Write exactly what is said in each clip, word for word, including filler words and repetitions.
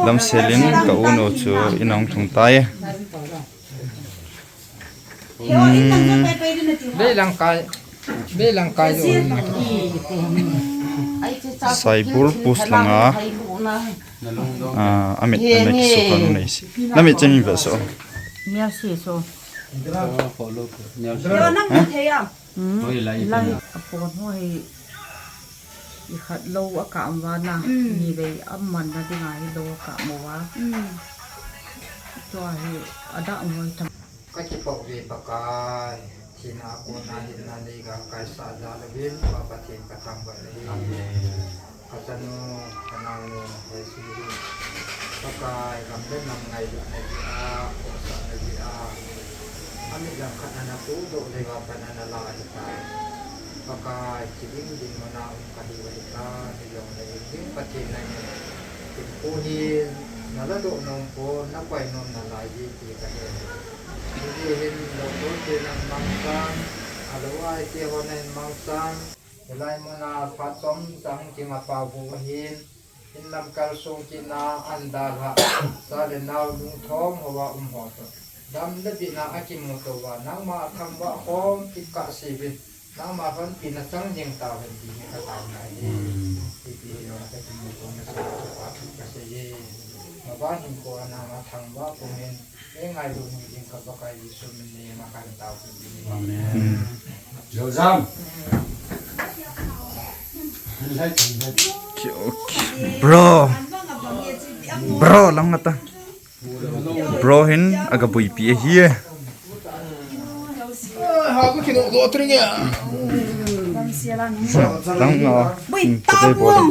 Damsel in ka u nu chu in ahung lhung tai. Bei lang kai, bei lang kai jo na. Saibol post langa, ah, amit, amit sukan nei si. Na mit chen mi ba so. Mial si so. Yo, nang thei a. Hmm. Lai a pon ho hi i khat lo a ka am vana, ni vei a man na dinga hi lo a ka mo va. Tua hi a da mo hi tham. Ka kipah ve Pakai, thina a kona hinna nei galkai sah jal uvin, Pa Pathen ka thangvah e. Amen. Ka chanu, ka naonu, Jesu hi Pakai, gam le nam ngailutna jeh a, khohsahna jeh a, amit langkhat a na pudoh le gapan a na la ahitai. Pakai, thi ding ding muna um ka hiu ahitai, hijongle hing ding Pathen nangin, hinkho hi na ladoh nom pon, na pai nom nalai hi ti ka he. Hijeh hin doctor te nang mangchan, alou a ite ho nang mangchan, hilai muna phat chomcha hung kimat pau bou ahin, in lamkal sung kit na an dalhah, cha le nao lungthom hoa um ho chu dam le bitna a kimuto uva, nangma a thangvah khom kit kahse uvin, nangma panpina chang jing tauhen ti hi ka taona ahi. Ipi hilou na ka kimuto na chu pa kit kasei e. Maban hinkho a nangma thangvah pum in, ei ngailu nung jing ka Pakai Jesu min in ka taona ahi. Amen. Jojam. Okay, okay. Bro. Bro, lang ata. Bro hin aga buipi ahi e. Lang, ah, hmm, ka te bol.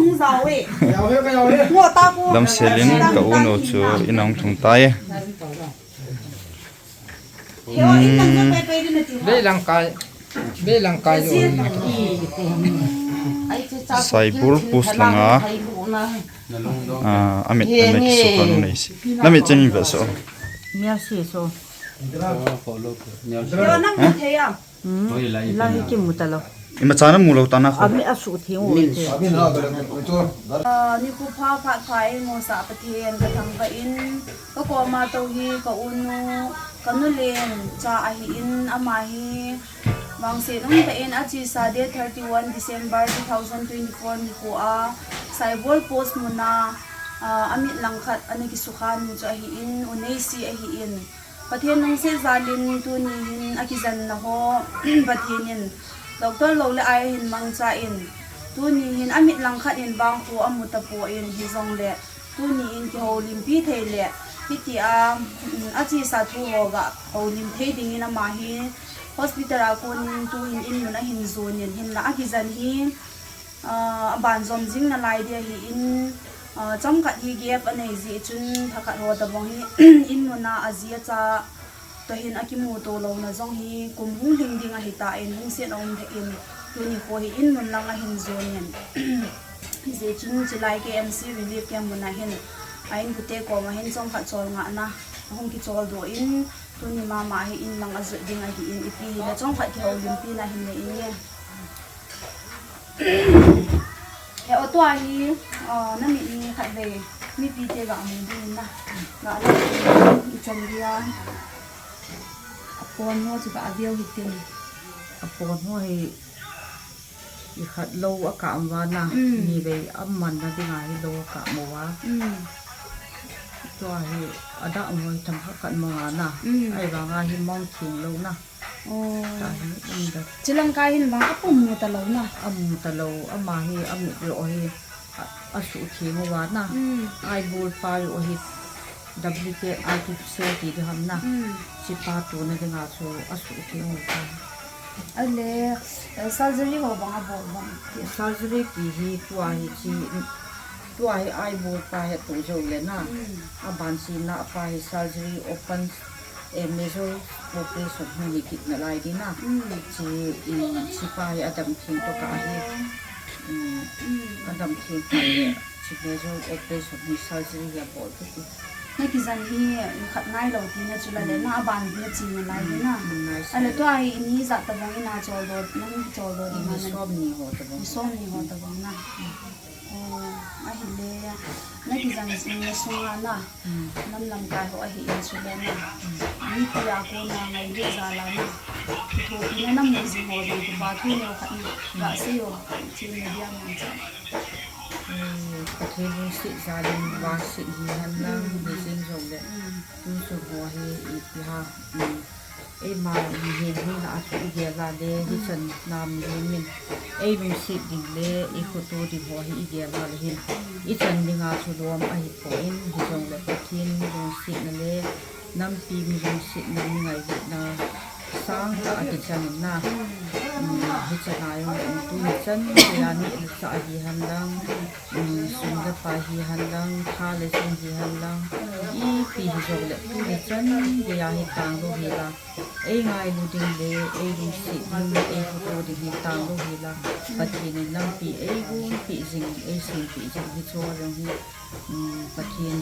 Damsel in ka u nu chu in ahung lhung tai. Hmm. Bei lang kai, bei lang kai jo na. Saibol post langa, ah, amit, amit sukan nei si. Na mit chen mi ba so. Mial si so. Yo, nang thei a. Hmm. Lai hi kimu talou. Ima cha na mu lou ta na kho. Ami a su thing u te. Ah, nikho pha, phat pha in mo sa Pathen ka thangvah in, ka koma tou hi ka u nu, ka nu len cha ahin, ama hi vangset umtah in achesa date thirty-one December two thousand twenty-four nikho a Saibol post muna, ah, amit langkhat ana kisukha nu chu ahin, u Neisi ahin. Pathen lungset jal in tuni hin akijen na ho, Pathen in doctor lou le ai ahin mangcha in, tuni hin amit langkhat in vang kho amu tapon, hijongle tuni in kihoulimpi thei le, hitia, um, achesa thu ho ga houlim thei dingin ama hi hospital a konin tuhin in mun ahin jon in, hinla akijen hi, ah, aban jom jing nalai dia hi in, ah, chomkhat hi gap anei jeh chun thakhat ho tabang hi in mun a aji acha toh hin akimuto louna jong hi kum hung lhing ding ahitan, hung set aum thei in, tuni kho hi in mun lang ahin jon in. Hijeh chun chulai K M C relief camp mun a hin a inkote koma hin chomkhat cholngahna ahung kicholdo in, tuni mama hi in lang ajot ding ahin, ipi hile chomkhat kihoulimpi na hin nei inge. He o tua hi, ah, na mit ni khatvei mipi te ga mu ding na. Ga la i chom dia. A pon ho chu ka aveu hitin. A pon ho hi i khat lo a ka am vana, ni vei a man na dinga hi lo a ka mo va. Tua hi a da mo hi tham khat khat mo nga na. Ahivanga hi mong thing lo na. Oh. Tahi, um, da. Chilang kai hin vang apum mu talou na. Amu talou, ama hi, amit lo hi, a, asu thim uva na. Ai bul pa lo hi, duplicate artificial ti di ham na. Chipa tuna dinga chu asu thim uva. Ale, eh, surgery ho vang abol vang. Surgery ti hi tua hi chi, tua hi ai bul pa hi tu jo le na. Aban si na pa hi surgery open, eh, major operation hung hi kit nalai di na. Chi, mm, chipa hi adam thim to ka hi. Mm, adam thim to le, chi major operation hi surgery hi abol kit. Na kijen hi, khat nai lo ti na chu la le, na aban na chi nalai di na. Mm, nai. Ale tua hi ni ja tabang ina chol do, na chol do di na. Ni som ni ho tabang. Ni som ni ho tabang na. Oh. Ahile, na kijan jing na sunga na, nam lamkai ho ahi in chule na, mipi a kona ngailut jal a na, kithopina na mu jing ho jong kipa thu neo khat na, ga sei o, chi media man cha. Pathen lungset jal in vangset hi hen lang, hijeng jongle, tuchung ho hi ipi ham, eima mihem hina a chu igel a le, hichan na mihem in eilungset ding le eikhoto ding ho hi igel a le hin, ichan dinga chu lom ahipoi, hijongle Pathen lungsetna le nampi mi lungsetna, mi ngailutna sangtah a kichan in na, hichan a jong tuni chan geiya neh le chah hihen lang, sum le pai hihen lang, tha le jing hihen lang, ipi hijongle tuni chan geiya hi tanglou hel a, eingailu ding le eilungset ding, eikhoto ding hi tanglou hel a, Pathen in lampi eigonpeh jing, eisempeh jing, hiche jong hi Pathen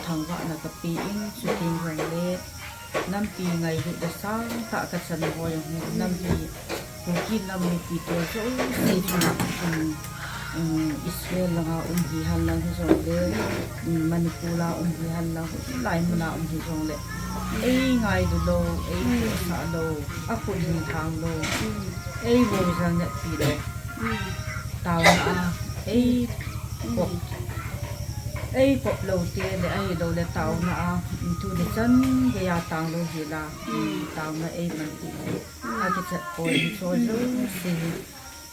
thangvahna kape in, chuteng jongle nampi ngailutna sangtah kachan ho jong hi, nampi Kuki nam mipite jouse chunga, Israel langa um hihen lang hijongle, Manipur a um hihen lang, hilai muna um hijongle, eingailu lou, eikhohsah lou, akhut hi thang lou, eivui jang ngatpi lou, taona a eikop, eikop lou te le ahiloule taona a tuni chan geiya tanglou hel a, taona eimanpeh le akichat poi, hiche jouse hi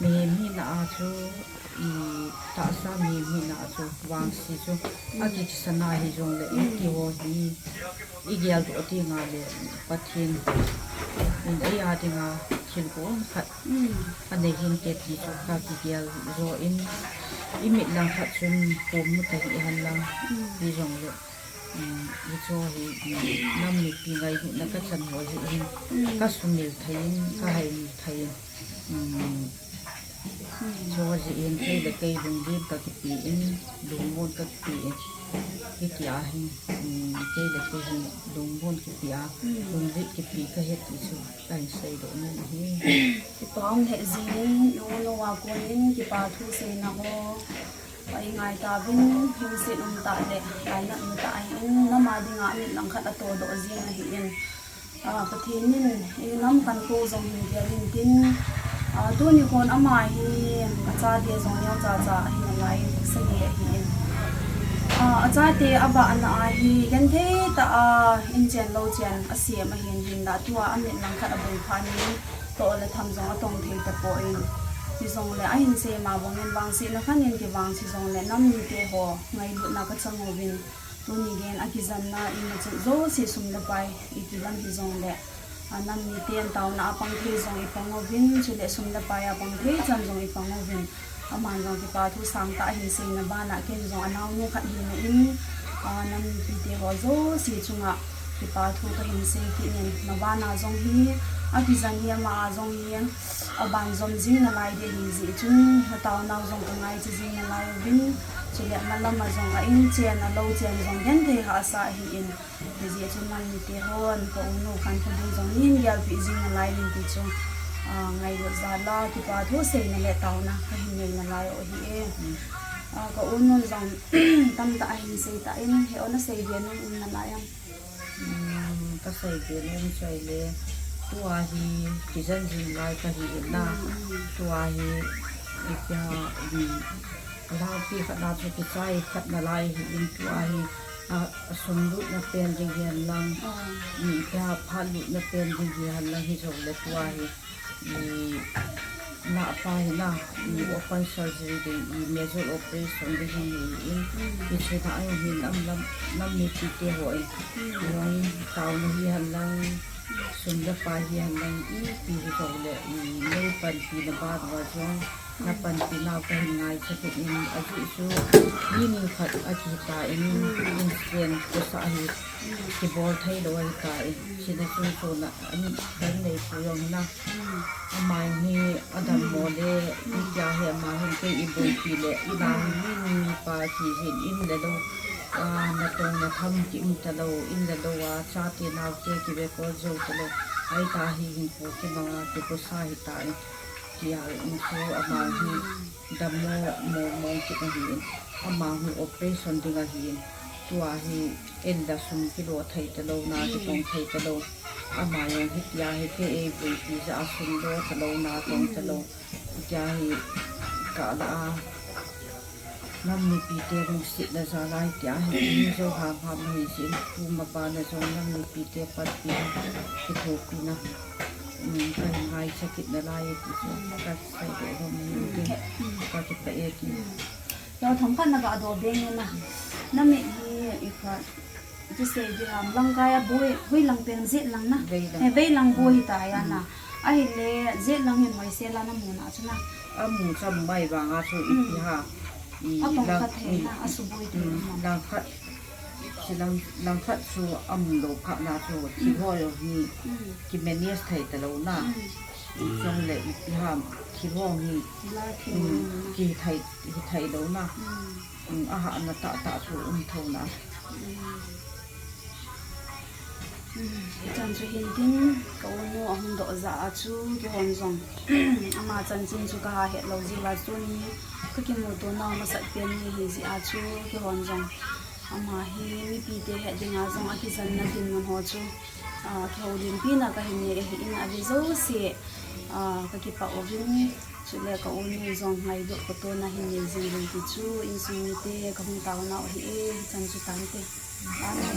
mihem hina a chu, tahsa mihem hina a chu vangse chu akikisan a hijongle, hitiho hi igeldoh tengle Pathen in eia dinga thil khat anei hinte ti chu kakigel jo in, imit langkhat chun pom mu ta hihen lang, hijongle hiche hi nam mipi ngailutna kachan ho hi hin, kasumil thei in, kahaimil thei in, chu jeh in kei le kei lunglen kakipe in, lungmon kakipe in, hitia hin kei le kei hin lungmon kipe a, lunglen kipe kahi ti chu kahin seidoh nom ahi. Kipa um lheh jengin, i-u-nu a konin kipa thu seina ho eingai tauvin, lungset umtah le lainat umtah ahin, nam a dinga mit langkhat atodoh jeng ahin, Pathen in inam kankho jong hin gel intin, tuni khon ama hi achate jong neocha cha ahi nalai, sagi ahin, achate abahna a hi genthei tah a inchen louchen asem ahin, hinla tua amit langkhat aboi phat in toh le tham jong atong thei tapon, hijongle ahin seima bangin vangsetna khat in kivangse jongle nam mite ho ngailutna kachang uvin, tuni geiyin akijanna ima chan jouse sum le pai iti lam hijongle, nam miten taona a pang thei jong ipang uvin, chule sum le pai a pang thei chan jong ipang uvin, aman jong kipa thu sangtah ahin seina bana ken jong anaonu khat hina in, nam mipite ho jouse chunga kipa thu kahin sei kit in, mabana jong hi akijan hi ama a jong hi aban jom jing nalai ding ahi jeh chun, nataonau jong kangaicha jing nalai uvin, chule malam a jong a inchen alou chen jong genthei hahsa ahin, hijeh chun nam mite hon ka-u-nu kankho ding jong neihin gelpeh jing nalai uvin ti chu, ngailut jal a kipa thu seina le taona kahin nei nalai u ahi e. Ka-u-nun jong tamtah ahin sei tan, he-o nasei be nom um nalai am? Kasei be nom chu ahile, tua hi kijen jing lai kahi in na, tua hi ipi ham, alhangpi khat a chu kichai khat nalai ahin, tua hi asum lutna pen ding hihen lang, ipi ham, phat lutna pen ding hihen lang, hijongle tua hi napa hi na, open surgery ding, major operation ding ahin, hiche na ahin, nam mipite hon taona hihen lang, sum le pai hihen lang, ipi hijongle nei panpina ban uva jong, napanpi nau kahin ngaicha kit in, ajeh chu mi ni khat akihitan, instant khosa hi kibol theilou ahitan, chuna chun chuna anei pu jong hi na, ama hi adammo le, hitia hi ama hin kei iboipi le, ina hi mi ni mipa kihin in le lou, natong natham ki um talou, in le lou a chate naote kive kol jou talou, ahita hi hinkho kimanga kikhosa hitan, tia in chu ama hi Damo mong mong kit ahin, ama hi operation ding ahin, tua hi en da sum kilo thei talou, na kipong thei talou, ama jong hitia hi kei eivuipi jeh a sum lo talou, na tong talou, hitia hi kala a, nam mipite lungsetna jal a hitia hi mi jo ham ham ahi jeh in, tuma bana jong nam mipite panpina, kithopina, um, kahin ngaichat kit nalai e ti chu kaseidoh nom ahi, kakipah e ti. Lou themkhat naga doh beng e na. Namit hi ikhat, ti sei diham, langkai a boi, hoilang pen, jetlang na. Veilang. Eh, veilang boi hitai a na. Ahile jetlang hin hoisel a namu na chu na. Amu chu amu mai vang a chu ipi ham. Apang khat thei na, asuboi thei na. Langkhat, chi lang, langkhat chu amu lou khat na chu thil ho jong hi kimanage thei talou na. Chule ipi ham, thil ho hi, kithei, hithei lou na. Ahahna tahtah chu um thou na. Hichan chu hintin, ka unu ahung doh jeh a chu keihon jong ama chanchin chu kaha het lou jeh uva chu ni, kakimuto nau masat pen ni ahi jeh a chu keihon jong ama hi mipite het dinga jong akijanna dinmun ho chu, ah, kihoulimpi na kahin nei ahin, ave jouse, ah, kakipah uvin, chule ka unu jong ngailutna kitohna hin nei jing uvin ti chu insung mite kahung taona u ahi e, hichan chu tante. Amen.